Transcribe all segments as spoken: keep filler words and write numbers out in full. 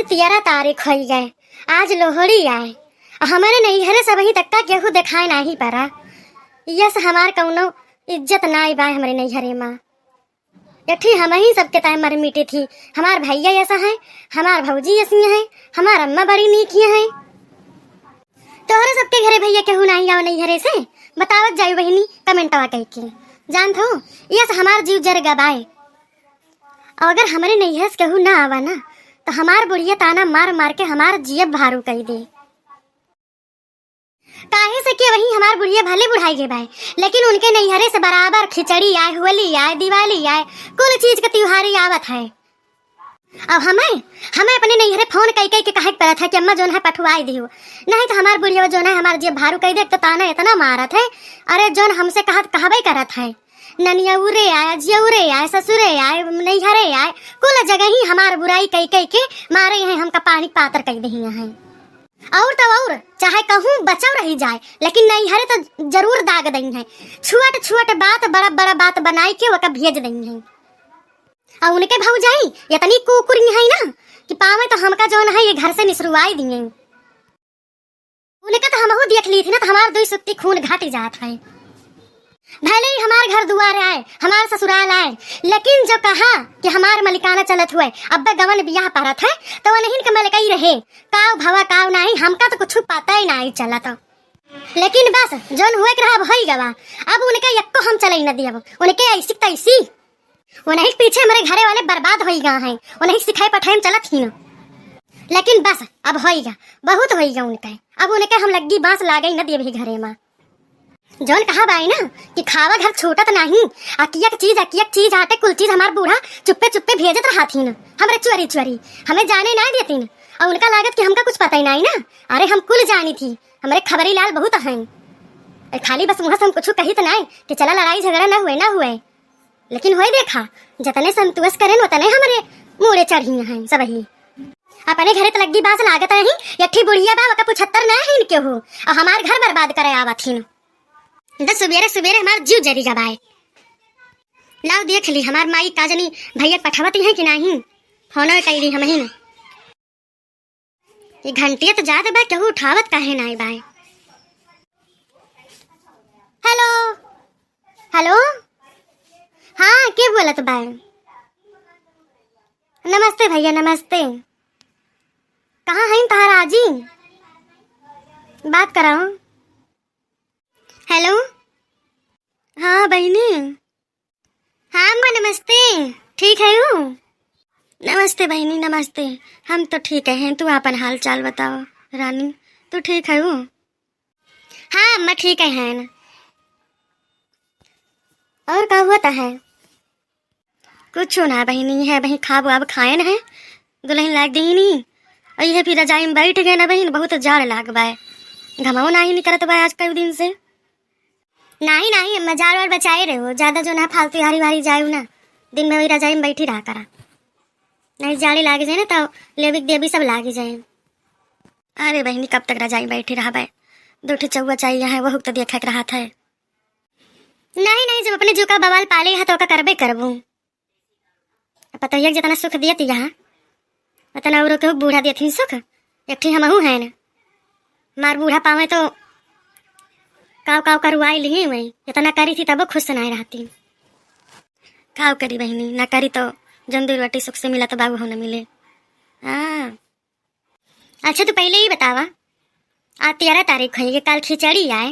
तेरह तारीख होइ गए, आज लोहड़ी आए, आ हमरे नैहरे से अबहीं तक का केहू देखाए नाही परा। यस हमार कौनो इज्जत नाई बाय हमरे नैहरे मा। यठी हमही सबके ताय मर मिटी थी। हमार भैया ऐसा है, हमार भौजी ऐसी है, हमार अम्मा बड़ी नीक ही है। तोहरे सबके घरे भैया केहू नाही आवा नैहरे से? बतावत जाई बहिनी कमेंटवा कइके। जानत हो, यस हमार जीव जर गबाए। और अगर हमरे नैहर से केहू ना आवा ना, तो हमार बुढ़िया ताना मार मार के हमार जियब भारू कई दे। काहे से कि वही हमार बुढ़िया भले बुढ़ाई गए बाए, लेकिन उनके नैहरे से बराबर खिचड़ी आए, होली आए, दिवाली आए, कुल चीज के त्योहारी आवत है। अब हमें, हमें अपने नैहरे फोन कई कई के कहे के पड़त है कि अम्मा जोन है पठुआई दियो, नहीं तो हमार बुढ़िया जोन है हमार जियब भारू कई दे, एक तो ताना इतना मारत है। अरे जोन हमसे कहत कहबे करत है, ननिया उरे आए, जिया उरे आए, ससुरे आए, नैहरे आए, कुल जगह ही हमार बुराई कई कई के मारे हैं, हमका पानी पातर कई दही हैं। और तो और, चाहे कहूँ बचाव रही जाए, लेकिन नैहरे तो जरूर दाग दई हैं। छोट छोट बात बड़ा बड़ा बात बनाई के ओका भेज दई हैं। और उनके भौजाई इतनी कुकुरी है ना कि पावे तो हमका जोन है ये घर से निसरुआई दिए। उनका तो हमहू देख ली थी ना, तो हमार दुई सुत्ती खून घट जात है। भले ही हमार घर दुआर आए, हमार ससुराल आए, लेकिन जो कहा कि हमार मलिकाना चलत हुए, अब गवन बियाह परत है, तो उन्हीं के मलकई रहे, काव भवा काव नाही, हमका तो कुछ पता ही नाही चलत। लेकिन बस, जोन हुए के रहा, अब होई गवा। अब उनके यक्को हम चलई न दियब, उनके ऐसी तैसी। उन्हीं के पीछे हमरे घरे वाले बर्बाद होई गा हैं, उन्हीं सिखाए पठाए में चलत ही न। लेकिन बस, अब होई गा, बहुत होई गा उनके। अब उनके हम लग्गी बांस लागे न दियब ही घरे मा। जौन कहा बाई ना कि खावा घर छूटत नाही, अकियक चीज, अकियक चीज आटे, कुल चीज हमार बूढ़ा चुप्पे चुप्पे भेजत रहत ही न, हमरे चोरी चोरी, हमें जाने ना देती न। और उनका लागत कि हमका कुछ पता ही नाही ना। अरे हम कुल जानी थी, हमरे खबरी लाल बहुत हैं। ए, खाली बस मुँह से हम कुछ कहित नाही कि चला लड़ाई झगड़ा ना हुए, ना हुए। लेकिन होई देखा, जतने संतोष करेन उतने हमरे मूड़े चढ़ी हैं सबही। अपने घरे त लग्गी बास लागत रही, यठी बुढ़िया बा, ओका पुछत्तर ना है इनके हो, और हमार घर बर्बाद करे आवत हिन। द सुबेरे सुबेरे हमार जीव जरी गबाए। लाओ देख ली हमार माई का जनी भैया पठावती हैं कि नाही, फोनो कई ली हमहिन। ये घंटिया तो जात बा, केहू उठावत काहे नाई बाय? हेलो, हेलो, हाँ, के बोलत बाय? नमस्ते भैया, नमस्ते। कहाँ हैं तहार आजी? बात कराओ। हेलो, हाँ बहिनी। हाँ अम्मा, नमस्ते। ठीक है हूँ? नमस्ते बहिनी, नमस्ते। हम तो ठीक हैं, तू आपन हाल चाल बताओ रानी, तू ठीक है हूँ? हाँ अम्मा, ठीक है, हैं। और का होता है? कुछ ना बहिनी, है बहिन, खाब वाब खाएन है, दुल्हन लाग दीनी, और ये फिर रजाई में बैठ गए ना बहिन, बहुत जाड़ लाग बाय, घमाओ नाही निकलत बाय आज कई दिन से। नाही, नाही, अम्मा, जाड़ वाड़ बचाए रहो, ज्यादा जो ना फालतू हारी वारी जाए ना, दिन में वही रजाई में बैठी रहा करा, नहीं जाड़ी लाग जाए ना, तो लेबिक देबी सब लाग जाए। अरे बहिनी, कब तक रजाई में बैठी रहबे? दो ठे चौवा चाहिए है, वहू तो देखे के रहत है। नहीं, नहीं, जब अपने जू का बवाल पाले है, तो ओका करबे करबू। पतोहिया के जितना सुख दियत यहाँ, उतना औरो केहू बूढ़ा देथिन सुख। एक ठे हमहू हैं न, मार बूढ़ा पावे तो काव काव करवाई लिए वही, इतना करी थी तबो खुश नाई रहती। काव करी बहिनी, ना करी तो जौन दू रोटी सुख से मिला तो बाबू हो न मिले। हाँ। अच्छा, तू पहले ही बतावा, आज तेरह तारीख है, ये काल खिचड़ी आए,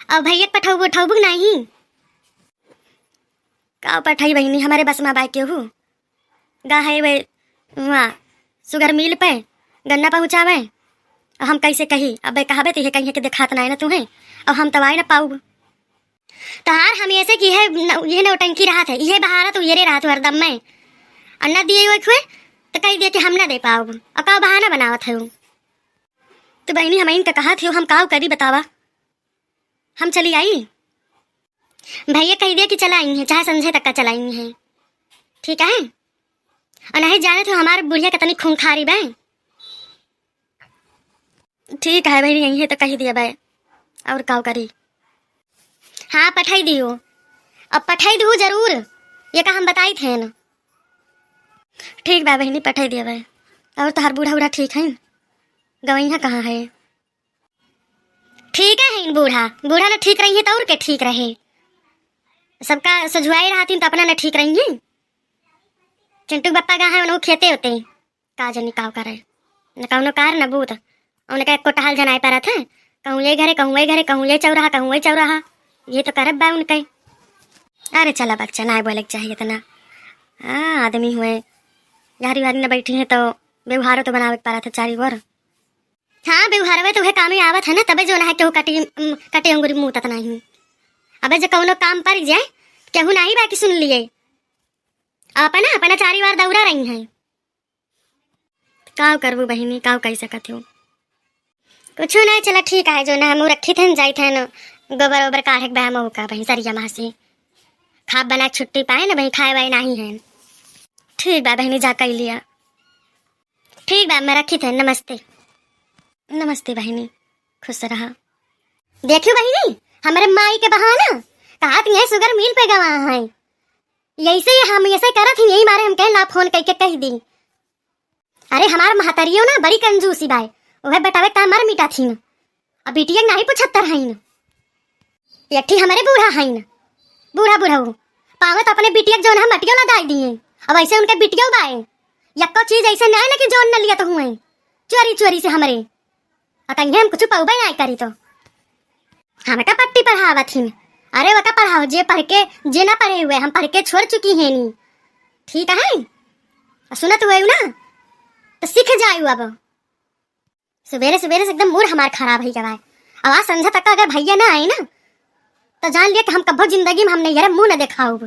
और भैया के पठौबू, उठौबू कि नाही? का पठाई बहिनी, हमारे बस में बाय केहू गा है वे वहाँ सुगर मिल पे गन्ना पहुँचावे। अब हम कैसे कही, अब कहबे तो ये कहीं के देखात नाई ना तुम्हें, अब हम तो आए ना पाऊब। तहार हमेशा की है न, ये नौटंकी रहत है, ये बहारत उयरे रहत हो हरदम में। और न दिए हुए खुए तो कह दिए कि हम ना दे पाऊब, और का बहाना बनावत है वो। तो बहिनी, हम इनका कहा थी, हम काव करी बतावा, हम चली आई। भैया कह दिया कि चला आई हैं, चाहे संझे तक का चला आई हैं, ठीक है। और नहीं जाने तो हमारे बुढ़िया कितनी खूंखारी बे। ठीक है बहिनी, यही है तो कही दिया बे, और काव करी। हाँ, पठाई दियो, अब पठाई दू जरूर, ये का हम बताई थे न। ठीक बा बहिनी, पठाई दिया बे। और तोहार बूढ़ा, बूढ़ा ठीक है? गवइहाँ कहाँ है? ठीक है बूढ़ा, बूढ़ा न ठीक रही है तो और के ठीक रहे। सबका सझुआई रहती तो अपना न ठीक रही है। चिंटू बप्पा गा है, उन्हों खेते होते, का जनी काव करे, न कौनो कार न बूत। उनका एको टहल जनाए परत है, कहूँ ये घरे, कहूँ ये घरे, कहूँ ये चौराहा, कहूँ ये चौराहा। ये तो करब बा उनके। अरे चला बच्चा, ना बोले के चाहिए इतना। हाँ, आदमी हुए, झारी वारी न बैठी है तो व्यवहारो तो बनावे के परत है चारी ओर। हाँ, व्यवहारवे तो उहे कामे आवत है ना, तबे जो ना है केहू कटी, उम, कटे अंगुरी मुँह तक नहीं। अबे जो कौनो काम पड़ जाए, केहू नहीं बा कि सुन लिए। अपना, अपना चारी वार दौरा रही है। काव करबू बहिनी, काव कही सकत हो? कुछ नहीं, चला ठीक है, जो ना हम रखी थे, जाई थे न, गोबर ओबर काढ़े के बा, हम का बहिन सरिया मासी खाब बना के छुट्टी पाए न बहिन, खाए वाए नहीं है। ठीक बा बहिनी, जा कई लिया। ठीक बा, मैं रखी थे, नमस्ते। नमस्ते बहिनी, खुश रहा। देखियो बहिनी, हमरे माई के बहाना, कहा कि ये sugar mill पे गवा है, यही से हम ऐसे करत ही, यही मारे हम कहला फोन कइके कह दी। अरे हमार महतरियो ना बड़ी कंजूसी बाय, उहे बेटावे का मर मिटा थी न। अब बिटिया के नाही पुछत्तर हईन। एक ठी हमरे बूढ़ा हईन, बूढ़ा बुढ़ऊ, पावत अपने बिटिया के जौन हम मटियो लदाई दिए। अब ऐसे उनके बिटियो बाय, यक्को चीज ऐसे नहीं ना कि जौन न लियत हुए चोरी चोरी से हमरे। आ कहीं हम कुछ पौबे नहीं करी तो। हमका पट्टी पढ़ावत हिन। अरे वका पढ़ाओ, जे पढ़ के, जे ना पढ़े हुए, हम पढ़ के छोड़ चुकी हैं नी। ठीक है? आ सुनत हुए ना, तो सीख जायु अब। सुबेरे सुबेरे से एकदम मूड हमार खराब है गवा है। अब आज संझा तक अगर भैया ना आए ना, तो जान लिया कि हम कब्बो जिंदगी में हम नहीं, अरे मुंह न देखाउब।